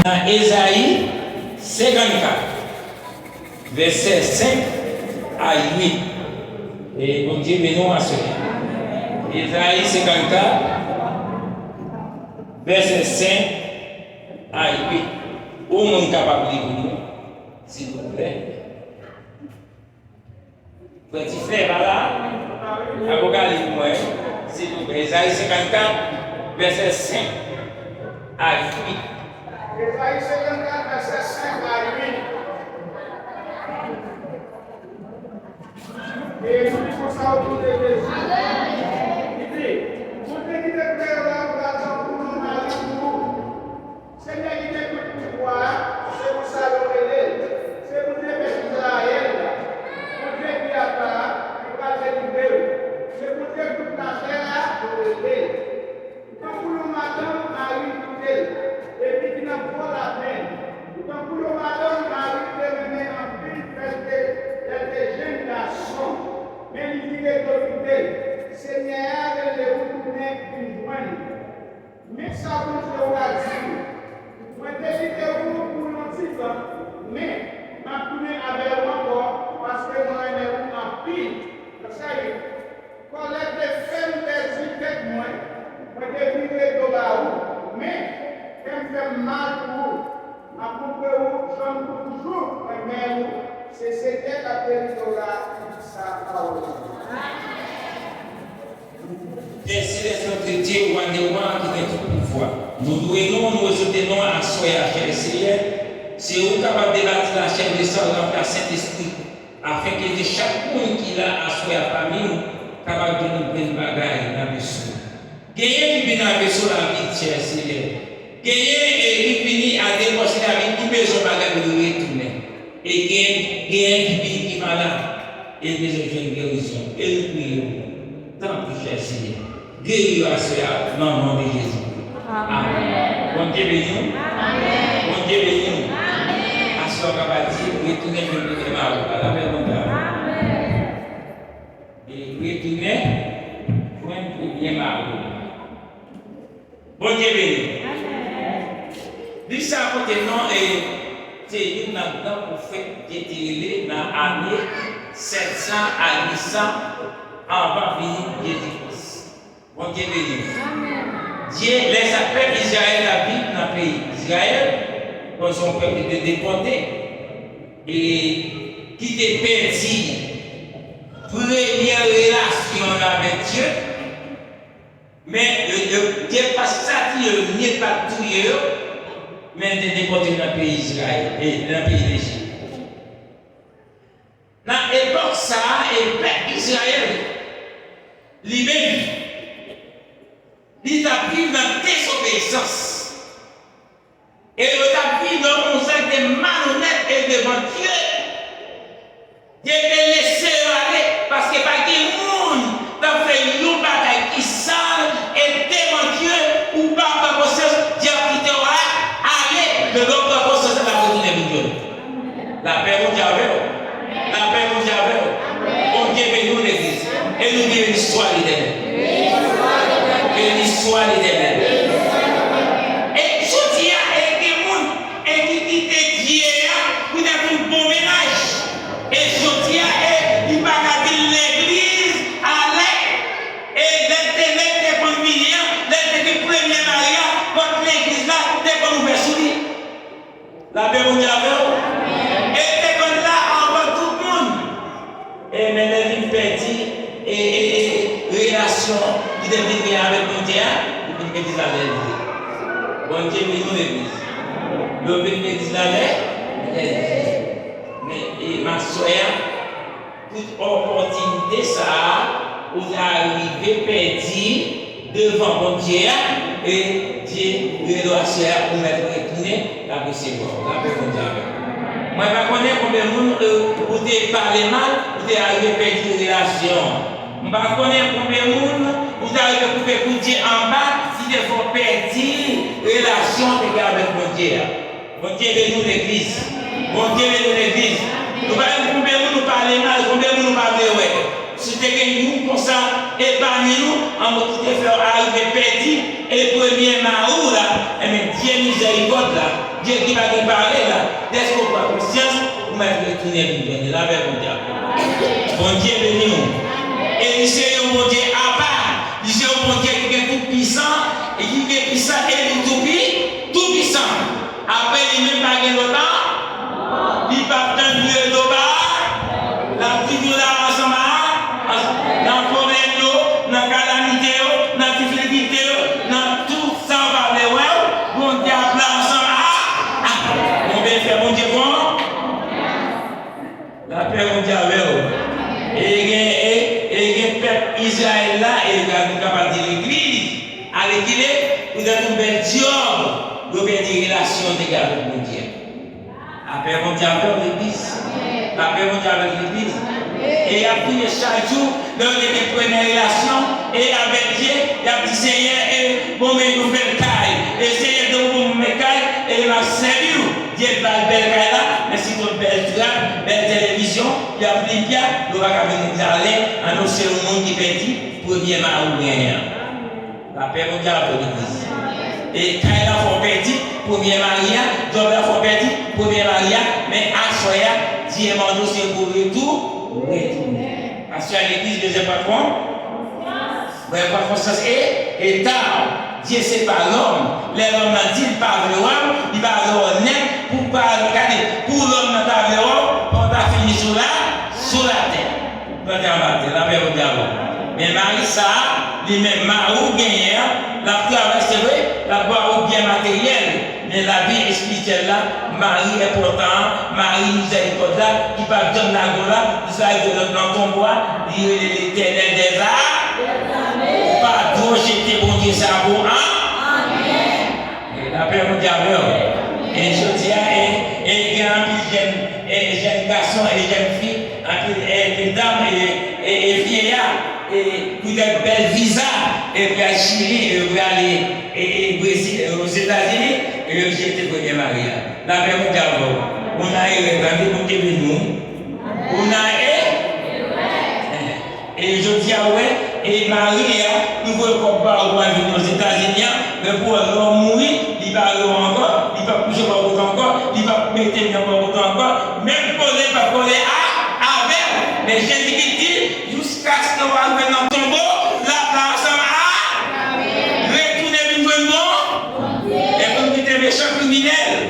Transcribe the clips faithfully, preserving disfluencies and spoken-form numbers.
Nan Ezayi senkannkat, vèsè senk a uit. E Bondye beni w aswè. Ezayi senkannkat, vèsè senk a uit. Yon moun kapab li pou nou, silvouplè? Frè Tifè pa la? Apokalis pou mwen, silvouplè. Ezayi senkannkat, vèsè senk a uit. Ezayi senkannkat, vèsè senk a uit. E nou li konsa otou de Jezi. Li di, Bondye ki te kreye w la, ou pral tankou yon mari pou ou. Senyè ki gen tout pouvwa a, se konsa yo rele l. Se Bondye pèp Izrayèl la, Bondye ki apa a, ki pral delivre w. Se Bondye tout latè a, yo rele l. Ou tankou yon madanm mari l kite l, epi ki nan gwo lapenn. Ou tankou yon madanm mari l te renmen anpil, lè l te, lè l te jenn gason, men li vire do kite l. Senyè a rele ou tounen vin jwenn li. Men sa Bondye w a di w, mwen te kite ou pou yon ti tan, men m ap tounen avè w ankò, paske mwen renmen ou anpil. Vèsè uit. Kòlè te fè m pèdi tèt mwen, mwen te vire do ba ou, men kè m fè m mal pou ou. M ap montre ou jan m toujou renmen ou. Se Senyè k ap delivre w la, ki di sa pawòl li. Pè Selès, nou te di ou a de wa ki gen tout pouvwa. Nou lwe non w, nou egzolte non w aswè a, chè Seyè. Se ou k kapab debati lachè de sa w ranpli ak Sentespri, afenke de chak moun ki la aswè a pami nou kapab jwenn yon grenn bagay nan veso. Genyen ki vin a veso lavi, chè Seyè. Genyen e ki vini a debòch lavi ki bezwen bagay pou yo retounen. E gen, genyen ki vini ki malad, e l bezwen jwenn gerizon. E nou priye w. Tanpri, chè Seyè. Geri yo aswè a, nan non de Jezi. Amèn. Bondye beni w. Bondye beni w. Aswè a w kapab di, retounen jwenn premye mari w la. Lapè Bondye avè w. E retounen jwenn premye mari w la. Bondye beni w. Liv sa a pote non, e se youn nan gran pwofèt Dye te rele nan ane sèt san a uit san anvan vini Jezi Kris. Bondye beni w. Dye, lè sa pèp Izrayèl t ap viv nan peyi Izrayèl, bon, se yon pèp ki te depòte, e ki te pèdi premye relasyon yo avèk Dye, men, e, e, Dye pa t satire yo, ni l pa t touye yo, men l te depòte yo nan peyi Izrayèl, e, nan peyi Lejip. Nan epòk sa a, e pèp Izrayèl, li menm, li t ap viv nan dezobeyisans. E yo t ap viv nan yon zak de malonèt e devan Dye. Dye te lese yo ale, paske pa gen moun k ap fè yon bagay ki sal e devan Dye, ou pa pran konsyans, Dye ap kite w a-, ale, men lè w pran konsyans, l ap retounen vin jwenn ou. Lapè Bondye avè w. Lapè Bondye avè w. Bondye beni w, legliz. E nou gen listwa Letènèl. Gen listwa Letènèl. E jodi a, e gen moun, e ki kite Dye a poutèt yon bon mennaj. E jodi a, e li pa ka vin legliz alè. E lè l te, lè l te konn vini an, lè l te gen premye mari a, pòt legliz la te konn ouvè sou li. Lapè Bondye avè w. E l te konn la anvan tout moun. E men lè li pèdi, e, e, e, relasyon li te vin gen avèk Bondye a, li vin legliz la lè l vle. Bondye beni w, legliz. Yo vin legliz la lè, lè l vle. Men, e, maswè a, tout opòtinite sa a, ou ta rive pèdi devan Bondye a, e Dye rele w aswè a pou mèt retounen, l ap resevwa w. Lapè Bondye avè w. Mwen pa konnen konbyen moun, e, ou te pale mal, ou te arive pèdi relasyon. M pa konnen konbyen moun ou te arive koupe kou Dye anba, ki te fè w pèdi relasyon w te gen avèk Bondye a. Bondye beni w, legliz. Bondye beni w, legliz. Nou pa konn konbyen moun nou pale mal, konbyen moun nou pa vle wè. Si te gen youn konsa, epanye nou, an moun ki te fè w arive pèdi, e premye mari w la, enben, Dye mizèrikòd la, Dye ki pa gen parèy la, dèske w pran konsyans, ou mèt retounen vin jwenn li. Lapè Bondye avè w. Bondye beni w. E li se yon Bondye apa. Li se yon Bondye ki gen tout pisan, e ki gen pisan, e li tou pi-, tou pisan. Apre li menm pa gen lòt ankò. Li p ap tann li redo ba. L ap toujou la ansanm a, nan pwoblèm yo, nan kalamite yo, nan difikilte yo, nan tout sa w pa vle wè yo, Bondye ap la ansanm a, a. Ou byen fè Bondye konfyans. Lapè Bondye avè w. E gen, e, e gen pèp Izrayèl la, e nou kapab di legliz, alèkile, poutèt yon bèl dyòb, yo pèdi relasyon yo te gen avèk Bondye. Lapè Bondye avè w, legliz. Lapè Bondye avè w, legliz. E y ap priye chak jou, lè yo te gen premyè relasyon, e avèk Dye, y ap di, Senyè, e bon, men yon bèl kay. E Senyè, de ou bon, men kay, e m ap sèvi w. Dye ba l bèl kay la, men si t yon bèl trap, bèl televizyon, y ap li pya, yo pa ka vin di ale, an nou se yon moun ki pèdi premye mari w genyen an. Lapè Bondye avè w, legliz. E kay la fè w pèdi premye mari a, djòb la fè w pèdi premye mari a, men aswè a, Dye mande w se pou retou-, retounen. Aswè a, legliz bezwen pran kon-, Mwen pran konsyans e, e ta, Dye se pa lòm. Lè lòm nan di l pa vle wè w, li pa vle wè w nèt, pou pa gade, pou lòm nan ta vle wè w, fò w ta fini sou la, sou latè. Plante anba tè, lapè Bondye avè w. Men mari sa a, li menm, mari w genyen an, l ap travay, se vre, l ap ba ou byen materyèl, men lavi espirityèl la, mari enpòtan an, mari mizèrikòd la, ki p ap janm lage w la, jiska rive nan, nan tonbo a, li rele Letènèl dèzame. Ou pa dwe jete Bondye sa pou an-, anyen. Lapè Bondye avè w. E jodi a, e, e gen anpil jèn, e jèn gason, e jèn fi, anpil, e medam, e, e, e vyeya, e poutèt bèl viza, Epi al Chili, e yo prale, e, e Brezil, e Ozetazini, e yo jete premye mari a. Lapè Bondye avè w. Unae regrande, Bondye beni w. Unae. E jodi a, ou wè, e mari a, li voye kòb ba ou pou al vin Ozetazini an, men pou wè lè w mouri, li pa wè w ankò, li p ap kouche bò kote w ankò, li p ap mete men bò kote w ankò, menm koze li p ap koze a, avè w. Men Jezi ki di, jiskaske w al rive nan tonbo, l ap la ansanm a, retounen vin jwenn bon, e pou n kite mechan kriminèl.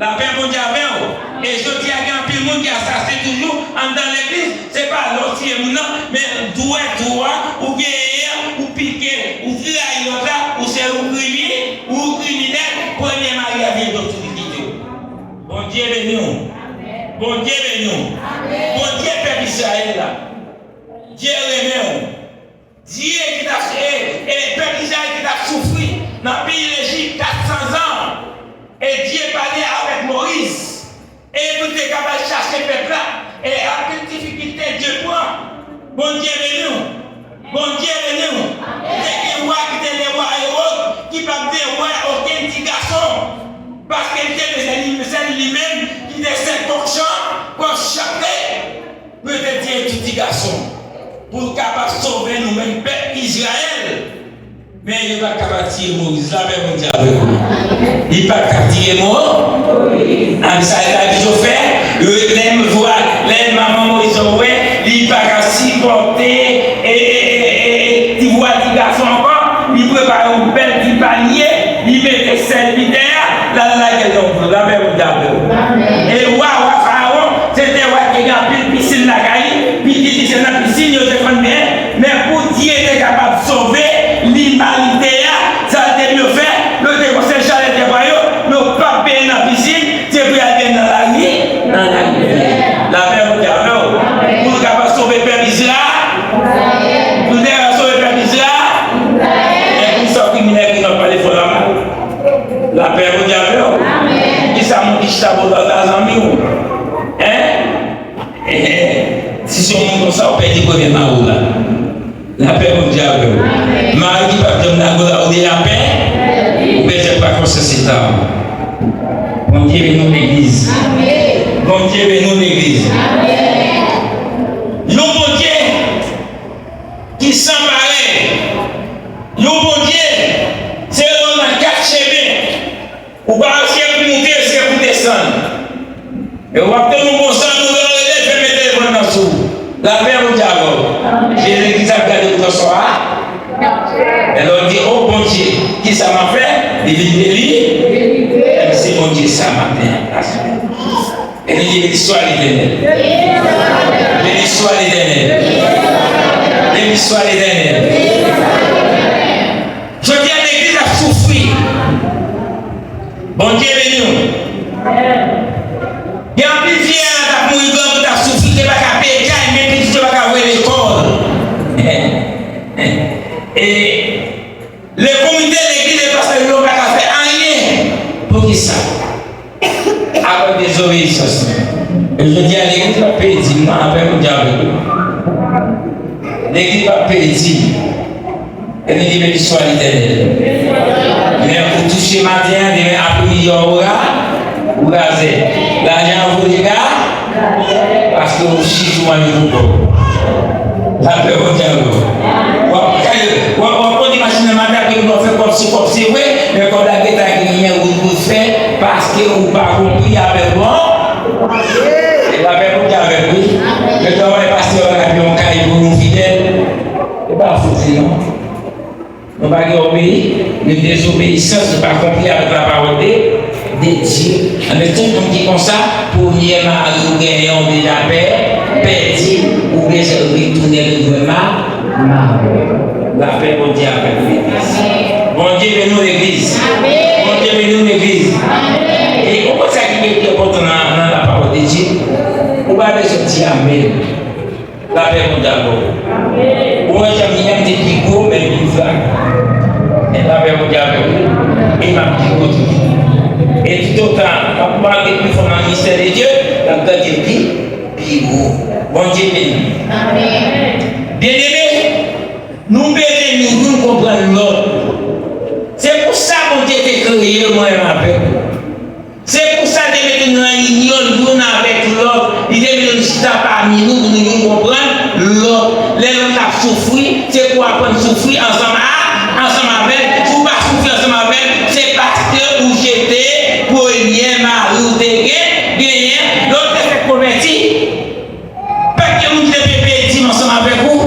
Lapè Bondye avè w. E jodi a, gen anpil moun ki asasinen toujou anndan legliz. Se pa lè w tiye moun nan, men dwèt ou a, ou genyen an, ou pike, ou trayi lòt la, ou se ou krimi, ou kriminèl, premye mari a vin dòt ou li kite w. Bondye beni w. Bondye beni w. Bondye pèp Izrayèl la. Dye renmen w. Dye ki t ap, e, e pèp Izrayèl ki t ap soufri nan peyi Lejip kat san zan. E Dye pale avèk Moyiz. E pou l te kapab chache pèp la. E anpil difikilte Dye pran. Bondye beni w. Bondye beni w. Te gen wa ki te le wa Ewòd ki pa t vle wè okenn ti gason. Paske li te bezwen li, sèl li menm ki te sèl kòk chan, kòk chante. Mwen te di tout ti gason, pou l kapab sove nou menm pèp Izrayèl. Men yo pa t kapab tiye Moyiz, lapè Bondye avèk ou. Li pa t ka tiye Mo-, a, sa, sa yo fè, yo, lè m vwa, lè manman Moyiz yo wè, li pa ka sipòte, e, e, e, e, e, ti vwa ti gason ankò, li prepare yon bèl ti panye, li mete sèl li dèyè, l al lage l nan gwo, lapè Bondye avè w. E wa, wa Farawon, se te wa ki gen anpil pisin lakay li, pitit li se nan pisin yo te konn benyen, men pou Dye te kapab sove limanite a, sa l te dwe fè, yo te konn se chalè tè pa yo, yo p ap benyen nan pisin, se pou y al benyen nan lari, nan lari. Lapè Bondye avè w. Pou l kapab sove pèp Izrayèl, pou l te kapab sove pèp Izrayèl, e pou sa kriminèl ki nan pale fò la. Lapè Bondye avè w. Kisa moun ki chita bò la zanmi w? Hein? Si se yon moun konsa, ou pèdi premye mari w la. Lapè Bondye avè w. Mari ki p ap janm lage w la, ou de lapè, ou bezwen pran konsyans eta w. Bondye beni w legliz. Bondye beni w legliz. Yon Bondye ki san parèy. Yon Bondye, se yon nan kat chemen. Ou pa wè si e pou moute, si e pou desann. E w ap tann yon bon zanmi w lè w rele, fèmen telefòn nan sou ou. Lapè Bondye avè w. Jezi Kris ap gade w nan swa a. E lè w di, "O Bondye, kisa m ap fè?" Li vin delivre. Mèsi Bondye sa maten an. Beni swa Letènèl. Beni swa Letènèl. Beni swa Letènèl. Jodi a, legliz ap soufri. Bondye beni w. Gen anpil vye la t ap mouri, granmoun t ap soufri, te pa ka peye kay, men pitit yo pa ka voye lekòl. E le komite legliz e pastè yo pa ka fè anyen. Poukisa? Akoz dezobeyisans nou. E jodi a, legliz pa peye dim nan, apre nou di avèk ou. Legliz pa peye dim. E nou di, "Beni swa Letènèl." Men ou touche maten an, demen apremidi, ou ra-, ou razè. Lajan an voye ga, paske ou chich ou manje pou kò w. Lapè Bondye avè w. W ap, w ap, w ap kondi machin nan maten, apre w fè kòb se kòb, se vre, men kòb la gentan genyen wout pou l fè, paske ou pa konpli avèk bon. Lapè Bondye avèk ou. Men travay pastè yo la, yon kay pou nou fidèl. E pa fouti non. Nou pa gen obeyi, nou dezobeyisans, nou pa konpli avèk lapawòl de, de Dye. Anben, tout moun ki konsa, premye mari ou genyen, ou deja pè-, pèdi, ou bezwen retounen rejwenn ma-, mari w. Lapè Bondye avèk ou. Bondye beni w, legliz. Bondye beni w, legliz. E ou konn sa ki pi enpòtan nan, nan lapawòl de Dye? Ou pa bezwen di amèn. Lapè Bondye avè w. Ou wè jan m ye a, m te pi gwo, men m vin vrag. Men lapè Bondye avè w. E m ap pi gwo toujou. E toutotan m ap mande pi fò nan mistè de Dye, m ap grandi pi, pi gwo. Bondye beni. Byeneme, nou bezwen nou youn konprann Ansanm avè l, si w pa soufri ansanm avè l, se paske ou jete premye mari w te gen, genyen, lè w te fèk konvèti. Pa t gen moun ki te pou peye dim ansanm avèk ou.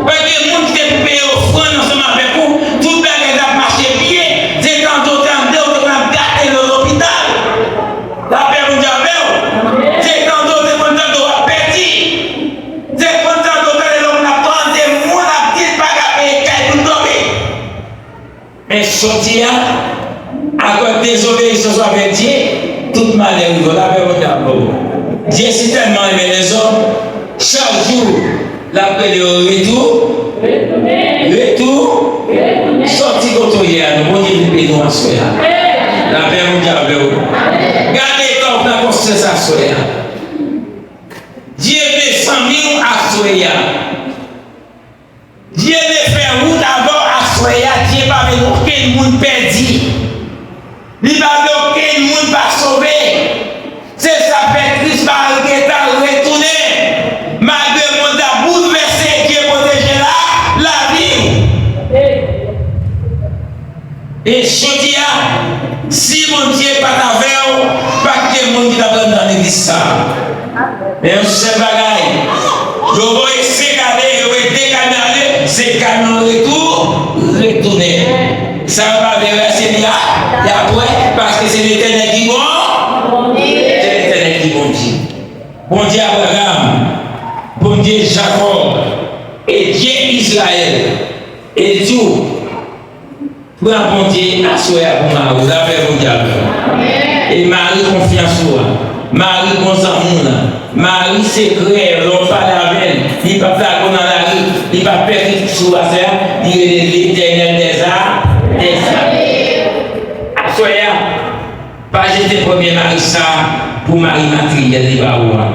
Pa t gen moun ki te pou peye ofrann ansanm avèk ou. Tout bagay t ap mache byen. Se tande w tande w te konn ap gate nan lopital. Lapè Bondye avè w. Se tande w te konn tande w ap pèdi. Se konn tande w tande lè moun ap tande moun ap di l pa ka peye kay pou l dòmi. Men jodi a, akoz dezobeyisans w avèk Dye, tout malè rive w. Lapè Bondye avè w. Dye si tèlman renmen lèzòm, chak jou, l ap rele yo retou, retou, sòti kote w ye a, non, Bondye vin beni w aswè a. Lapè Bondye avè w. Gade eta w pran konsyans aswè a. Dye vle zanmi w aswè a. Dye vle fè wout avè w aswè a, Dye pa vle okenn moun pèdi. Li pa vle okenn moun pa sove. Se sa k fè Kris pa gentan retounen. Malgre mond la boulvèse, Dye pwoteje la, lavi w. E jodi a, si Bondye pa t avè w, pa t gen moun ki t ap rann nan legliz sa a. Men yon sèl bagay, yo voye senk ale, yo voye de kamyon ale, se kamyon retou, retounen. Sa yo pa vle wè, se li a, y ap wè, paske se Letènèl ki bon, se Letènèl ki Bondye. Bondye Abraram, Bondye Jakòb, e Dye Izrayèl, e tou, Pran Bondye aswè a pou mari w. Lapè Bondye avè w. E mari konfyans ou a, mari bon zanmi w lan, mari sekrè, lè w pale avè l, li p ap lage w nan lari, li p ap pèdi sou w aswè a, li rele Letènèl dèza, dèzame. Aswè a, pa jete premye mari sa a pou mari materyèl li ba ou a.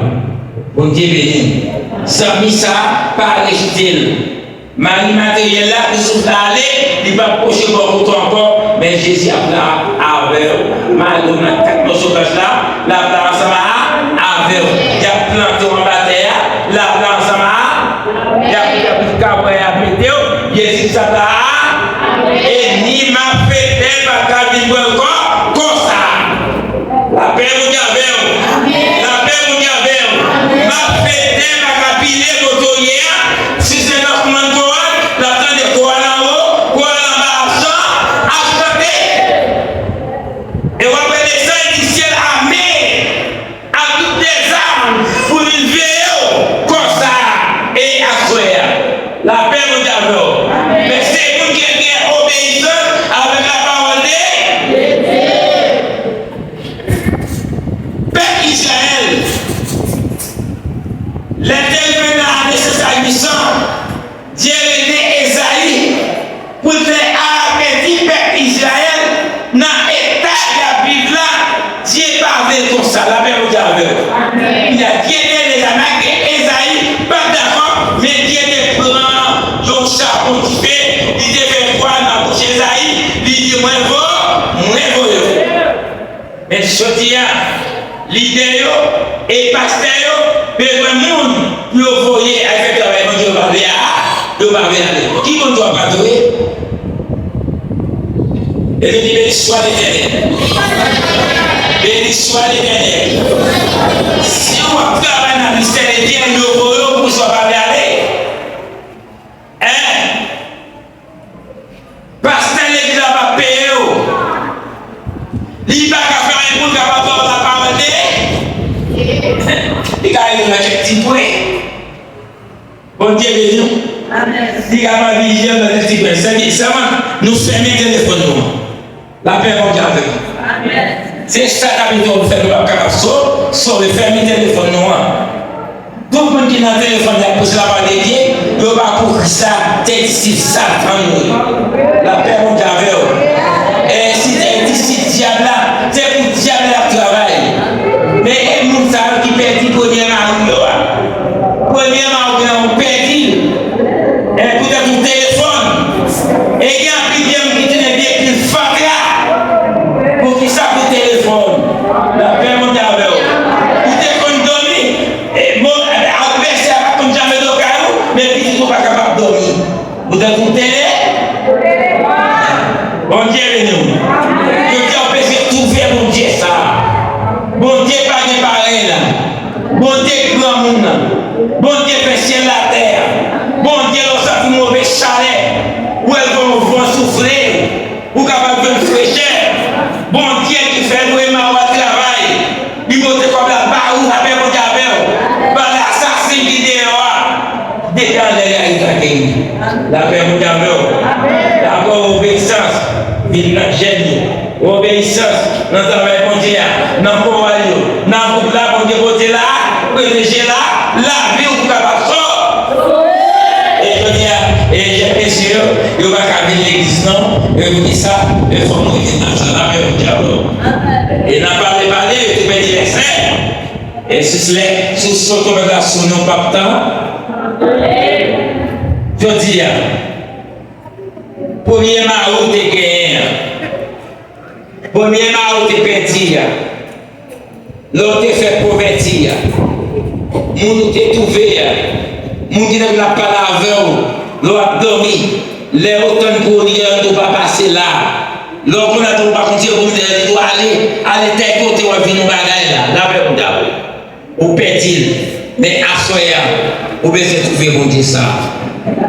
Bondye beni w. Zanmi sa a, pa rejte l. Mari materyèl la, ki souf la ale, li p ap pwoche bò kote w ankò, men Jezi ap la avè w. Mari w nan kat mòso blanch la, l ap la ansanm a, avè w. Y ap plante w anba tè a, l ap la ansanm a, y ap, y ap, y ap mete w, Jezi Kris ap la, ènmi malfektè pa ka vin pran l kò, konsa. Lapè Bondye avè w. Lapè Bondye avè w. Malfektè pa ka pile kote w ye a. Si se nan kòmand kowal, l ap tande kowal anwo, kowal anba, ap chan-, ap chante. E w ap wè desann di syèl ame ak tout dèzam pou vin veye w konsa e aswè a. Lapè Bondye avè w. Men se moun ki gen obeyisans avèk lapawòl de Dye. Pèp Izrayèl, lè te rive nan ane sèt san, Dye rele Ezayi pou l te avèti pèp Izrayèl nan eta y ap viv la, Dye pa vle l konsa. Lapè Bondye avè w. Kounye a, Dye te rele Ezayi, Ezayi pa t dakò, men Dye te pran yon chapon dife, li te fè vwal nan bouch Ezayi, li di, mwen vo-, mwen voye w. Men jodi a, lidè yo e pastè yo bezwen moun pou yo voye al fè travay Bondye yo pa vle a, yo pa vle ale. Ki Bondye w ap adore? E nou di, beni swa Letènèl. Beni swa Letènèl. Si w ap travay nan ministè Letènèl, yo voye w pou sa w pa vle ale. Hein? Pastè legliz la pa peye w. Li pa ka fè anyen pou l kapab ba w lapawòl de. Li ka rele w nan kèk ti pwen. Bondye beni w. Amèn. Li ka ba w vizyon nan kèk ti pwen. Sèlman, sèlman, nou fèmen telefòn nou an. Lapè Bondye avèk nou. Amèn. Se sa k ap ede w fè nou p ap kapab so-, sove. Fèmen telefòn nou an. Tout moun ki nan telefòn y ap pouse lapawòl de Dye, yo pa kouvri sa, se disip Satan yo ye. Lapè Bondye avè w. E si se disip dyab la, se pou dyab la y ap travay. Men e moun sa yo ki pèdi premye mari yo a. Premye mari w gen ou pèdi l. E poutèt yon telefòn. E gen anpil de moun ki tounen vye pil fatra. Poukisa pou telefòn? Lapè Bondye avè w. Ou te konn dòmi. E bon, advèsè a pa konn janm ede w kay ou, men pitit ou pa kapab dòmi. Ou te konn tele? Bondye beni w. Jodi a, w bezwen twouve Bondye sa a. Bondye pa gen parèy la. Bondye granmoun nan. Bondye fè syèl latè a. Bondye, lè w santi move chalè, ou wè l gon van soufle, ou kapab jwenn frechè. Bondye ki fè nou e mawa travay. Li pote kòb la ba ou, lapè Bondye avè w. Ba lasasen ki deyò a. Depi anlè li a, li atake li. Lapè Bondye avè w. Dabò obeyisans vin nan jèn yo. Obeyisans nan travay Bondye a, nan kowal yo, nan gwoup la Bondye pote la, pwoteje la, lavi w pou kapab sòti. E jodi a, e jèn mesye yo, yo pa ka vin legliz non. E poukisa? E fò nou rete nan sa, lapè Bondye avè w. E nan pale, pale, yo te pèdi lèsè. E sis lè, sou soto bèk la sou nou p ap tan. Jodi a, premye mari w te genyen an, premye mari w te pèdi a, lè w te fè konvèti a, moun ou te twouve a, moun ki t ap pale avè w lè w ap dòmi, lè yo tann kouri an, yo pa pase la. Lè w konn atann ou pa konn tire pou mete nan li tou, ale, ale tèl kote w ap vin yon bagay la, lapè Bondye avè w. Ou pèdi l. Men aswè a, ou bezwen twouve Bondye sa a.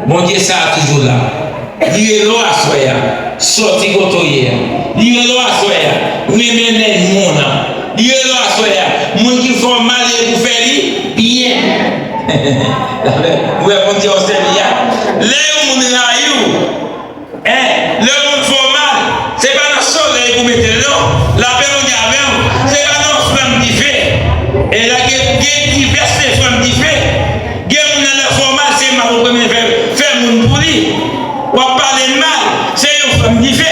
Bondye sa a toujou la. Li rele w aswè a. Sòti kote w ye a. Li rele w aswè a. Renmen lènmi w nan. Li rele w aswè a. Moun ki fè w mal, li pou fè li byen. Ou wè Bondye w sèvi a. Lè yon moun rayi w, Hein, lè yon moun fè w mal, se pa nan solèy pou mete l non. Lapè Bondye avè w. Se pa nan fanm dife. E la gen, gen divès de fanm dife. Gen moun nan lè fè w mal, se mal ou renmen fè, fè moun pou li. W ap pale l mal, se yon fanm dife.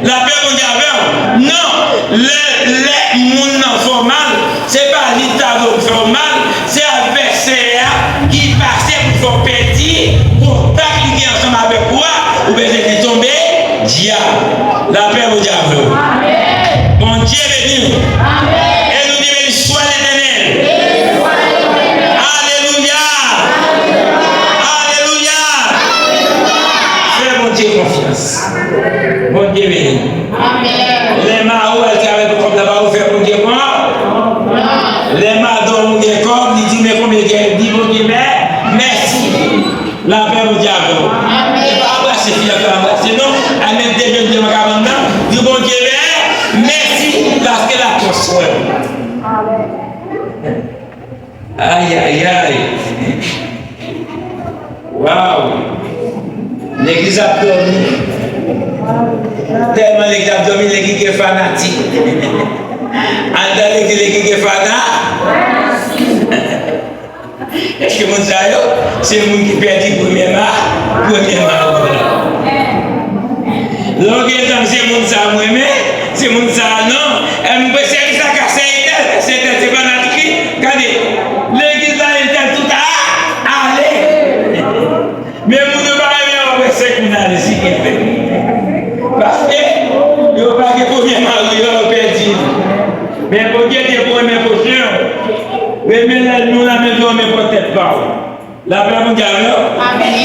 Lapè Bondye avè w. Non, lè, lè moun nan fè w mal, se pa li ta vle w fè w mal, se advèsè a ki pase pou fè w pèdi kontak li gen ansanm avèk ou a, ou bezwen di tonbe, dyab. Lapè Bondye avè w. Bondye beni w. E nou di, beni swa Letènèl. Alelouya. Alelouya. Fè Bondye konfyans. Bondye beni. Lè mari w al travay pou kòb la ba ou, fè Bondye konfyans. Lè madanm ou gen kòb, li di men konbyen gen, di Bondye mè, mèsi. Lapè Bondye avè w. E pa anbrase fi a, pa anbrase non. Al met de je w devan kabann nan, di Bondye mè, mèsi, paske l ap pran swen w. Ayayay. Waw. Legliz ap dòmi. Tèlman legliz ap dòmi, legliz gen fanatik. Anndan legliz, legliz gen fana. Èske moun sa yo, se moun ki pèdi premye ma, premye ma yo la? Lè w gen zanmi, se moun sa mwen renmen, se moun sa a non. E m prese ki sa ka se entèl, se entèl, se fanatik li. Gade, legliz la entèl tout a ale. Men moun yo pa renmen yo prese moun ale si gen fè. Paske yo pa gen premye mari yo, yo pèdi. Men Bondye di pou renmen pwochen w. Renmen lènmi w nan menm jan w renmen pwòp tèt pa w. Lapè Bondye avè w.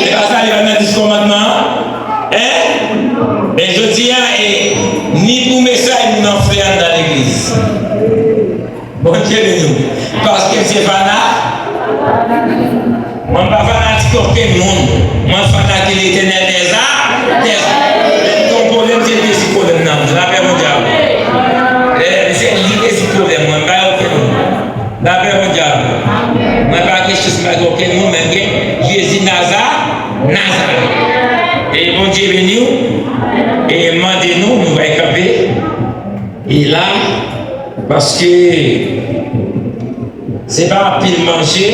E pa sa li pa nan dis kòmandman an? Hein? E jodi a, e ni pou mesaj, ni nan fè anndan legliz. Bondye beni w. Paske se fana-, mwen pa fanatik okenn moun. Mwen fanatik Letènèl dèza, dèza. Lè m gen yon pwoblèm, se li rezoud pwoblèm nan. Lapè Bondye avè w. E, se li rezoud pwoblèm mwen, m pa gen okenn moun. Lapè Bondye avè w. Mwen pa gen chans, m pa gen okenn moun, men m gen Jezi Naza-, Nazarèt. E Bondye beni w. E mande nou, nou va kanpe. E la, paske se pa anpil manje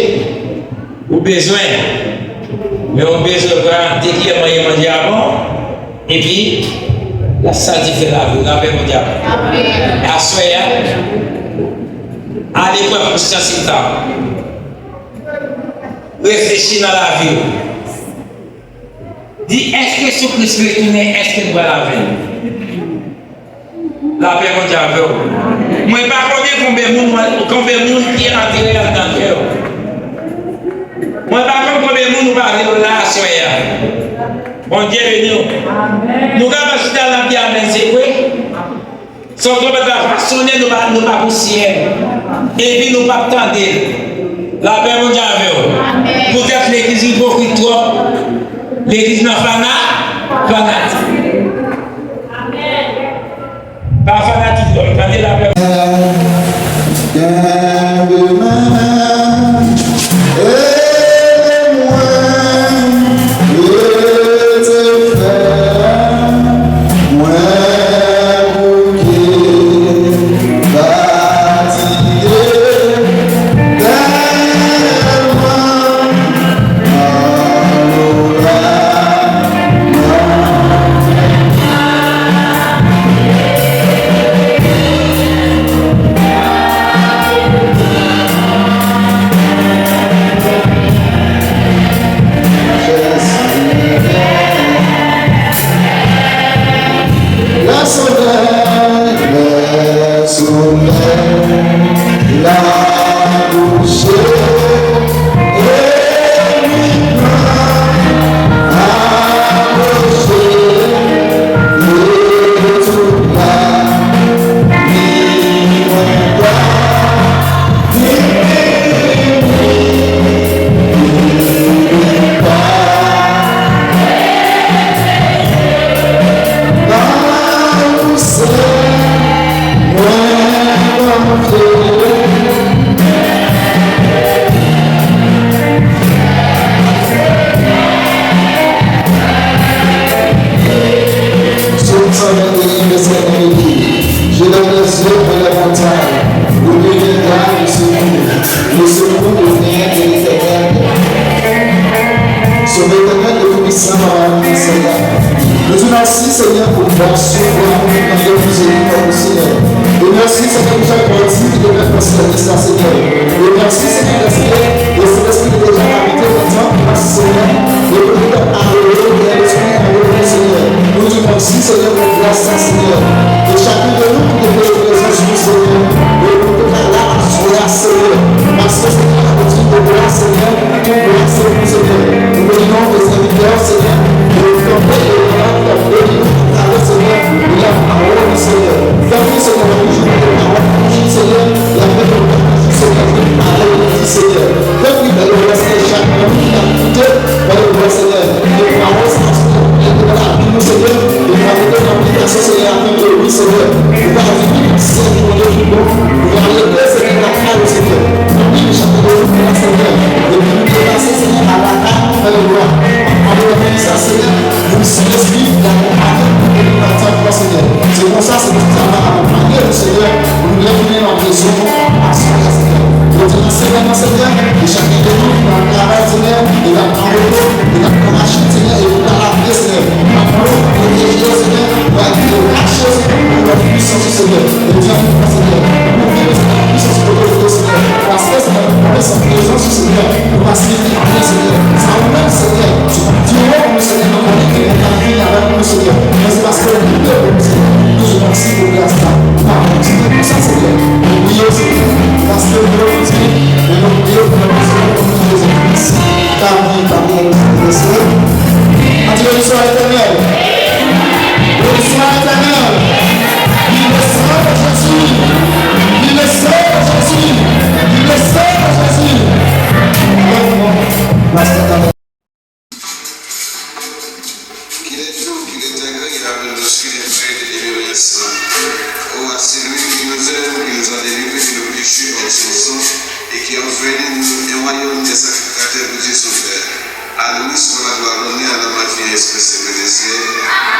ou bezwen, men ou bezwen pran de kiyè manje, manje a bon, epi l ap saltifye lavi w, lapè Bondye avè w. Aswè a, ale pran konsyans eta w. Reflechi nan lavi w. Di, èske si Kris retounen, èske nou pral avè l? Lapè Bondye avè w. Mwen pa konnen konbyen moun, mwen, konbyen moun ki antere anndan kè w. Mwen pa konn konbyen moun ou pa vle w la aswè a. Bondye beni w. Nou kapab chita la, Di amèn, se vre. Son twonpèt la va sonnen, nou pa, nou pa pou syèl. Epi nou p ap tande l. Lapè Bondye avè w. Poutèt legliz ipokrit twòp. Legliz nan fana, fanatik. Pa fanatik non, tande lapè. Gade mwen, ede mwen, rete fè mwen bouke, fatige tèlman. Lè solèy, lè solèy la kouche, e nwit lan apwoche, e tout la ni mwen pa Psaume cent vingt et un, verset un et deux. Je lève les yeux vers les montagnes. D'où me viendra le secours? Le secours me vient de l'Éternel. Sovè etènèl e toupisan, Papa nou Seyè. Nou di mèsi, Senyè, pou gras ou, pou amou, pou tandè, pou mizerikòd ou, Senyè. E mèsi, Senyè, pou chak pati ki te fèt nan sèvis la, Senyè. E mèsi, Senyè, paske Lespri, Lespri te deja abite nan tanp la, Senyè. E pou nou t ap adore, Senyè, Lespri adore, Senyè. Nou di mèsi, Senyè, pou gras la, Senyè. E chak de nou ki te vle prezans ou, Senyè. E pou nou te ka la aswè a, Senyè. Paske, Senyè, la kontinye de gras, Senyè. Tout glwa se pou Senyè. Nou beni non de sèvitè, Senyè. E kanpe devan la, ki ap beni nou atravè, Senyè, de la pawòl, Senyè. Tanpri, Senyè, nou toujou pote pawòl, Senyè, la fè nou Senyè, nou pale, nou di, Senyè. Tanpri, Pè, nou remèsye chak moun ki ap koute, Pè, nou remèsye, Senyè. E pawòl sa, Senyè, pou mete nan lavi nou, Senyè. E pou mete nan aplikasyon, Senyè, afin ke, wi, Senyè, nou va vin pi pwisè, pi bon, pi bon. Nou va rete, Senyè, lakay ou, Senyè. Tanpri, chak moun ki la, Senyè. Epi nou depase, Senyè, a lakay ou, Pè, nou a. Ann nou fè sa, Senyè. Pou Sentespri, l akonpaye nou, pou nou nan tanp lan, Senyè. Se konsa, Sentespri a akonpaye nou, Senyè. Pou nou refine nan bezwen nou, aswè a, Senyè. Jodi a, Senyè, nan Senyè, e chak de nou ki nan travay, Senyè, e k ap nan moto, e k ap nan machin, Senyè, e pou ta lave, Senyè. Nan moto, pwoteje yo, Senyè, va gide, kache yo, Senyè, pou lòt pwisans ou, Senyè. Jodi a, Senyè, nou vini, Senyè, pwisans ou, Senyè, paske, Senyè, nou konnen se prezans ou, Senyè, nou pa sifi anyen, Senyè. Se ou menm, Senyè, ki di yo, nou, Senyè, nou konnen ke nou ka vini avèk nou, Senyè. Men se paske ou vini avèk nou, Senyè. Nou di mèsi pou gras la. Nou pa kontinye konsa, Senyè. Nou priye, Senyè, paske ou vle nou di, men nou priye pou nou, Senyè, pou nou di Jezi Kris. Tanpri, tanpri, Senyè. An di beni swa Etènèl. Beni swa Etènèl. Viv le sang de Jésus. Viv le sang de Jésus. Viv le sang de Jésus. Amen. Qu'il est doux, qu'il est agréable lorsqu'il est près de demeurer ensemble. Oh, à celui qui nous aime, qui nous a délivrés de nos péchés par son sang, et qui a offert de nous un royaume de sacrificateurs pour Dieu son Père. À lui soit la gloire, l'honneur, la majesté, Père céleste.